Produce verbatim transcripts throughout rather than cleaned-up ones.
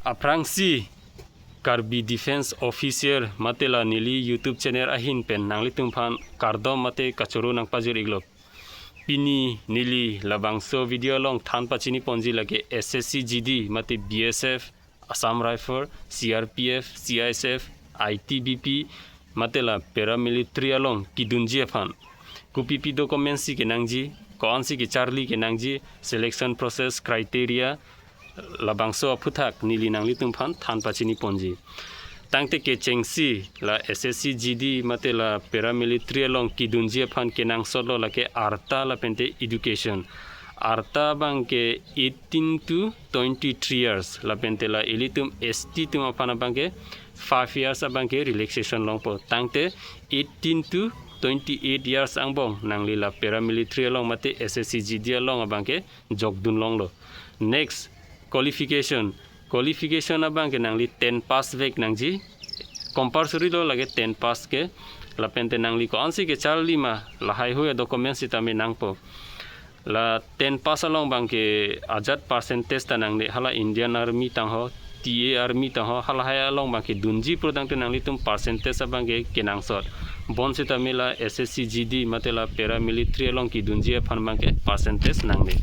Aphrangsi Karbi Defence Officer mate la neli YouTube channel ahin pen nanglitum aphan kardom mate kachoro nangpajir iklo. Pini neli labangso video along than pachini ponji lake S S C G D mate B S F, Assam Rifle, C R P F, C I S F, I T B P, mate la paramilitary along kedunji aphan kopipi document si kenangji, ko-ansi kecharli kenangji, selection process, criteria, labangso aphuthak neli nanglitum aphan than pachini ponji. Tangte kechengsi la S S C G D mate la paramilitary along kedunji aphan kenangsotlo lake arta lapente education. Arta abangke eighteen to twenty-three years, lapente la ilitum S T atum aphan abangke five years abangke relaxation longpo. Tangte eighteen to twenty-eight years angbong nangli la paramilitary along mate S S C G D along abangke jokdun longlo. Next, qualification. Qualification abangke nangli ten pass vek nangji. Compulsory lo lake ten pass ke. Lapente nangli ko-ansi kecharli ma, lahaihui a-document sitame nangpo. La ten pass along abangke ajat percentage ta nangne, hala Indian Army tangho, T A Army tangho, halahai along abangke dunji pulotangte nanglitum percentage abangke kenangsot. Bonsitame la S S C G D mate la paramilitary along kedunji aphan abangke percentage nangne.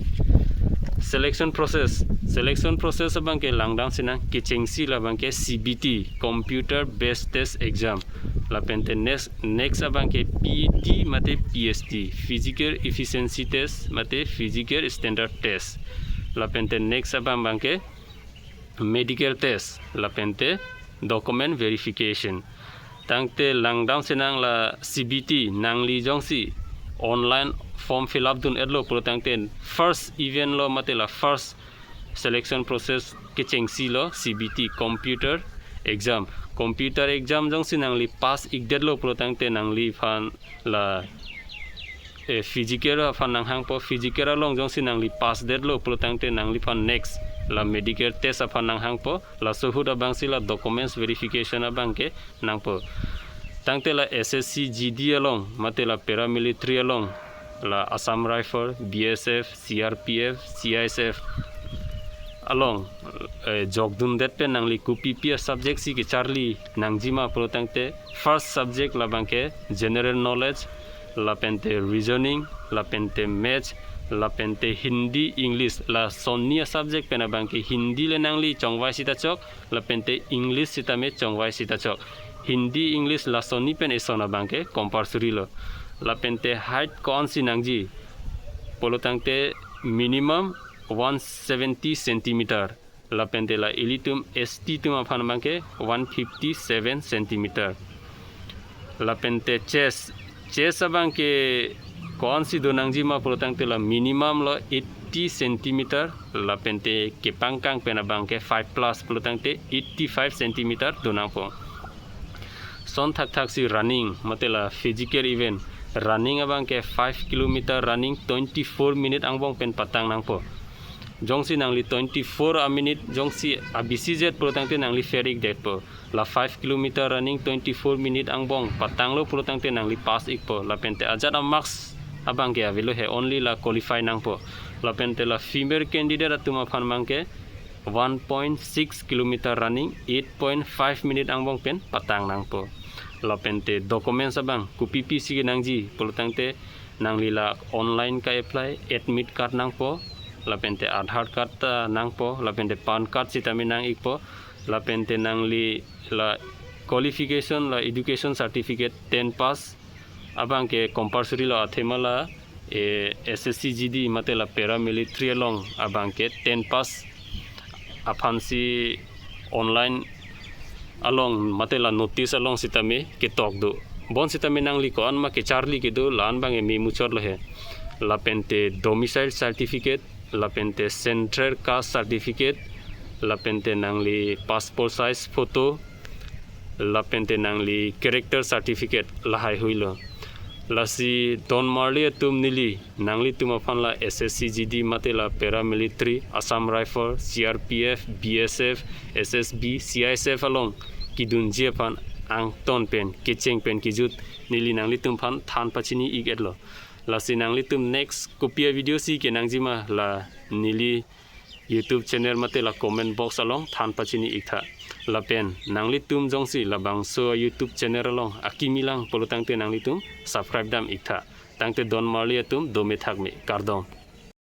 Selection process. Selection process abangke langdamsinang kechengsi la abangke C B T, Computer Based Test Exam. Lapente next, next abangke P E T mate P S T, Physical Efficiency Test mate Physical Standard Test. Lapente next abang abangke medical test, lapente document verification. Tangte langdamsinang la C B T, nangli jongsi online form fill up dun-etlo pulotangte first event lo mate la first selection process kechengsi lo C B T, computer exam. Computer exam jongsi nangli pass ikdetlo pulotangte nangliphan la, eh, physical aphan nanghangpo, physical along jongsi nangli pass detlo pulotangte nangliphan next la medical test aphan nanghangpo. Laso ahut abangsi la documents verification abangke nangpo. Tangte la S S C G D along mate la paramilitary along, la Assam Rifle, B S F, C R P F, C I S F along, eh, jokdundet pen nangli kopipi a-subject si kecharli nangjima pulotangte first subject labangke general knowledge, lapente reasoning, lapente maths, lapente Hindi, English. La sonni a-subject pen abangke Hindi le nangli chongvai sita chok, lapente English sitame chongvai sita chok. Hindi, English la sonni pen eson abangke compulsory lo. Lapente height ko-ansi nangji pulotangte minimum one seventy centimeter. Lapente la ilitum S T atum aphan abangke one fifty seven centimeter. Lapente chest, chest abangke ko-ansi do nangjima pulotangte la minimum lo eighty centimeter, lapente kepangkang pen abangke five plus pulotangte eighty five centimeter do nangpo. Son thakthak si running mate la physical event, running abangke five kilometer running twenty-four minute angbong pen patang nangpo. Jongsi nangli twenty-four a-minute jongsi abisi jet pulotangte nangli fail ikdetpo. La five kilometer running twenty-four minute angbong patanglo pulotangte nangli pass ikpo. Lapente ajat a-marks abangke avelo he, only la qualify nangpo. Lapente la female candidate atum aphan abangke one point six kilometer running eight point five minute angbong pen patang nangpo. Lapente documents abang kopipi si kenangji pulotangte nangli la online ka-apply, admit card nangpo, lapente Aadhaar card ta nangpo, lapente PAN card sitame nang ikpo, lapente nangli la qualification, la education certificate, ten pass abangke compulsory lo, athema la, eh, S S C G D mate la paramilitary along abangke ten pass aphansi online along mate la notice along sitame ketok do. Bonsitame nangli ko-an ma kecharli kedo, la-an abang eme muchot lo he. Lapente domicile certificate, lapente central caste certificate, lapente nangli passport size photo, lapente nangli character certificate, lahaihui lo. Lasi don marli atum, neli nanglitum aphan la S S C G D mate la paramilitary, Assam Rifle, C R P F, B S F, S S B, C I S F along kedunji aphan angton pen, kecheng pen kejut neli nanglitum aphan than pachini ik-etlo. Lasi nanglitum next kopi a-video si kenangjima, la neli YouTube channel mate la comment box along than pachini iktha. Lapen nanglitum jongsi labangso YouTube channel along akimi lang pulotangte nanglitum subscribe dam iktha. Tangte don marli atum dome thakme, kardom.